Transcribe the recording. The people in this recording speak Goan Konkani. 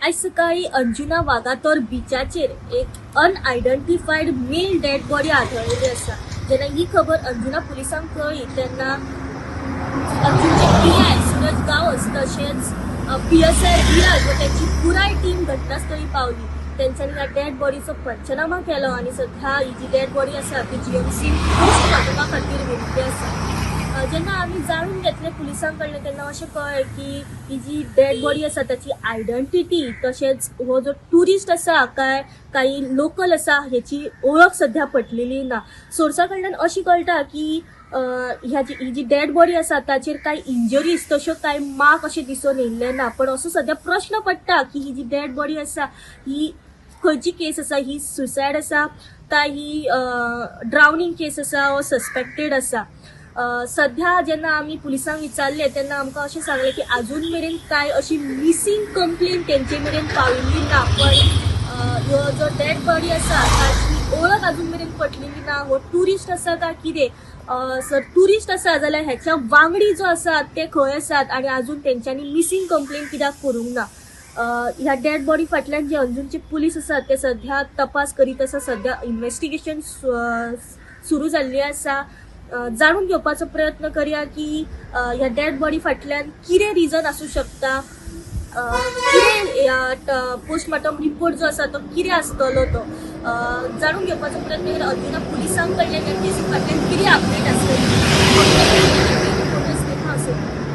आयज सकाळी अंजुना वागातोर बिचाचेर एक अनआयडेंटिफायड मेल डेड बॉडी आढळलेली आसा. जेन्ना ही खबर अंजुना पुलिसांक कळ्ळी तेन्ना अंजुनचे पीआय सुरज गांवस तशेंच पीएसआय विराज व त्यांची पुराय टीम घटनास्थळी पावली. तेंच्यांनी ह्या डेड बॉडीचो पंचनामा केलो आनी सध्या ही जी डेड बॉडी आसा ती जीएमसी पोस्टमार्टमा खातीर व्हेल्ली आसा. जेन्ना आमी जाणून घेतले पुलिसां कडल्यान तेन्ना अशें कळ्ळें की ही जी डेड बॉडी आसा ताची आयडेंटिटी तशेंच हो जो ट्युरिस्ट आसा काय काही लोकल आसा हेची ओळख सध्या पटलेली ना. सोर्सा कडल्यान अशी कळटा की ह्या जी ही जी डेड बॉडी आसा ताचेर कांय इंजरीज तश्यो कांय मार्क अशे दिसून येयल्ले ना. पण असो सध्या प्रश्न पडटा की ही जी डेड बॉडी आसा ही खंयची केस आसा, ही सुसायड आसा काय ही ड्रावनिंग केस आसा वो सस्पेक्टेड आसा. सध्या जेन्ना आमी पुलिसांक विचारले तेन्ना आमकां अशें सांगलें की आजून मेरेन कांय अशी मिसींग कंप्लेन तेंचे मेरेन पाविल्ली ना, पण ह्यो जो डेड बॉडी आसा ताची ओळख अजून मेरेन पटलेली ना. हो ट्युरिस्ट आसा काय कितें? सर ट्युरिस्ट आसा जाल्यार ह्याच्या वांगडी जो आसा ते खंय आसात आनी अजून तेंच्यांनी मिसींग कंप्लेन कित्याक करूंक ना? ह्या डेड बॉडी फाटल्यान जे अंजूनचे पुलीस आसात ते सध्या तपास करीत आसा. सध्या इन्व्हेस्टिगेशन सुरू जाल्ली आसा. जाणून घेवपाचो प्रयत्न करया की ह्या डेड बॉडी फाटल्यान कितें रिजन आसूं शकता, कितें पोस्टमार्टम रिपोर्ट जो आसा तो कितें आसतलो तो जाणून घेवपाचो प्रयत्न करया. अंजुना पुलिसां कडल्यान ह्या केसी फाटल्यान कितें अपडेट आसतली.